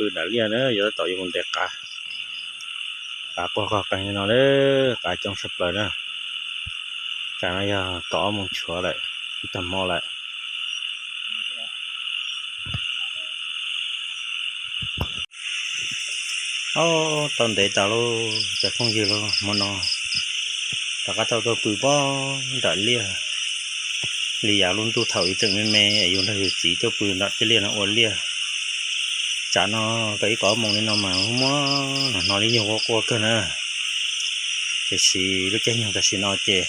Pw nram liaj na, yuav tab tom yuav mus ntes qav. Qav quaj qog qees li no na, qav coob tshaj plaws na. Tsam no yog kaum ob moos tshuav lawm, ib tag hmo lawm. Ob, tau ntev tas lauj cov phooj ywg lauj, hmo no rov qab tau tuaj pw pob nram liaj. Li yav lub ntuj thaum ub tseem me me es yus nrog yus txiv tuaj pw nram tej liaj no ua liaj. Tsam no kaum ib kaum ob moos li no mas muab hnov li nyuag quaj quaj kawg na. Tiam sis lub caij nyoog tam sim no ces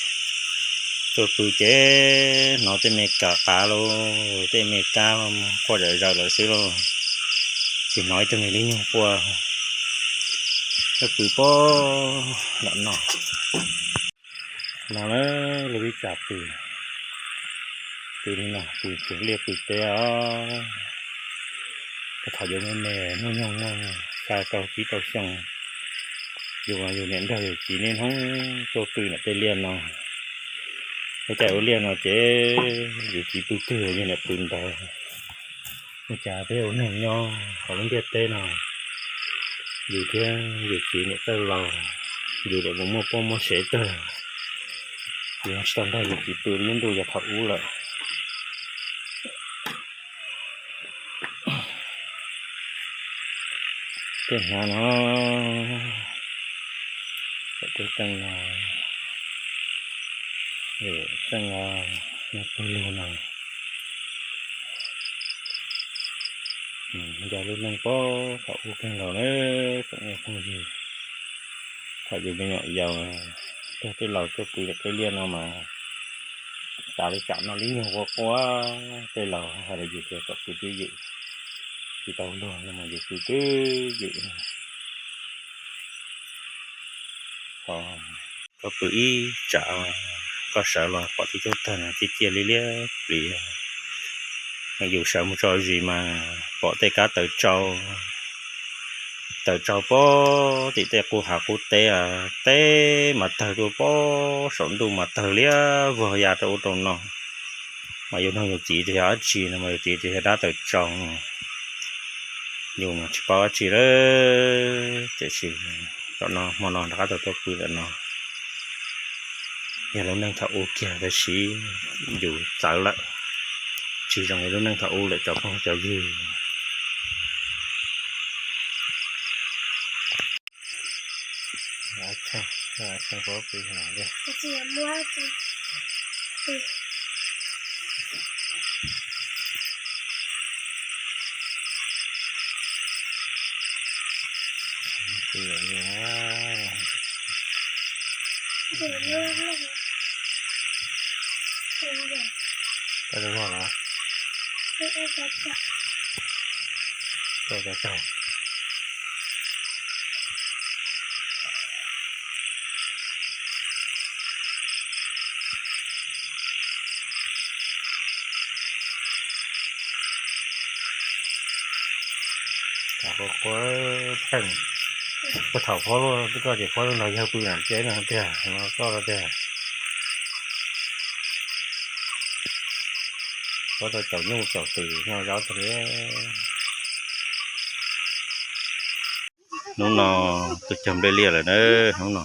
tuaj pw ces hnov tej me kav qav lauj, tej me kab quaj zom zaws lawm xwb lauj. Tsis hnov ib tug me li nyuag quaj. Tuaj pw pob nram no. No na, lub vib tsam pw, pw li no, pw tsuag liaj pw teb os. Thaum yus me me hnub nyoog muaj xya rau tsib rau xyoo, yus, yus niam nrog yus txiv niaj hnub tuaj pw nram tej liaj no. Lub caij ua liaj no ces yus txiv pw twg yus niam pw ntawd. Ua cas peb ua neeg nyob hauv lub ntiaj teb no, yus thiab yus txiv niam txawj laus, yus niam mus muaj poj muaj sev tag, yus tsis tau nrog yus txiv pw lub ntuj yog thaum ub lawm. Tej hnyav no, tej teej no, tej no, pawg lug no, nco lub neej pob thaum ub kawg nkaus na, tsoom phooj ywg. Thaum yus me nyuam yaus, tuag tej laus tuaj pw tej liaj no mas tas li tsam no li nyuag quaj quaj, tej laus hais rau yus tias kom pw twj ywm, tsis tau luag no mas yus pw twj ywm. Koj pw ib tsam, koj sawv los pom tib tug tawg no ciaj ciaj liab liab plis. Yus sawv mus tso zis mas pom tej kab taws tsau, taws tsau pob tim tej qub hav qub teb, teb mas tawg tuaj pob saum ntuj mas tawg liab vog ya rau ub rau no. Mas yus nug yus txiv tias yog dab tsi no mas yus txiv tias yog dab taws tsau no. Yus mas tsis paub dab tsi lawm, tiam sis tam no hmo no rov qab tau tuaj pw ntawm no. Yog lub neej thaum ub kiag tab sis yus txawv lawm, tsis zoo li lub neej thaum ub lawm cov phooj cov ywg. Puag thaum phab luaj koj ces phab luaj nrog yawg pw nram tsev no tiag, no koj tiag. Puag tau caum nyuj caum twm noj zaub tag li. Hnub no tuaj cog nplej liaj lawm na, hnub no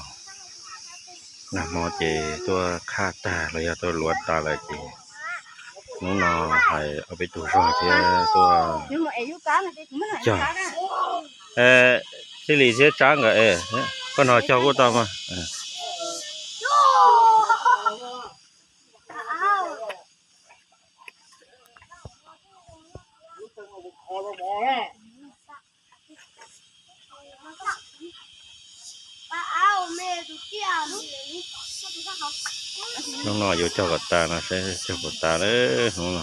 nag hmo ces tuaj qhaj tag los yog tuaj luav tas lawm ces hnub no hais ob peb tug zog thiab tuaj cog. Txij Lis thiab Tsab nkawd, koj no cog kuj tau mas. Hnub no yuav cog kom tas no, saib cog kom tas lawm hnub no.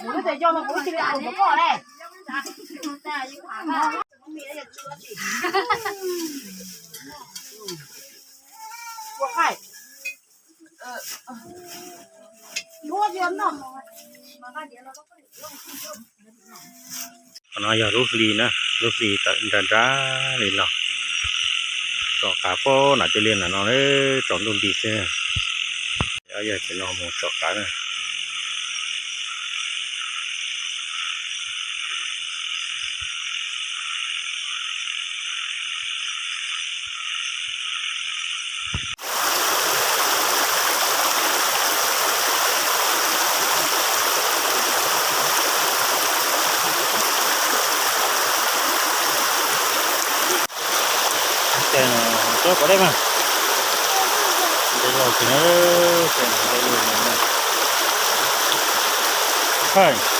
Kuv tes yog no kuv cia li ua koj le. No yog lub hli na, lub hli tawm nrag nrag li no. Tsom qav pob nam cia li na no, tsaus ntuj nti xwb. Yog tsis no mus tsom qav na. Ces no tsob pov dej mas, dej loj tsis na, ces no dej loj na.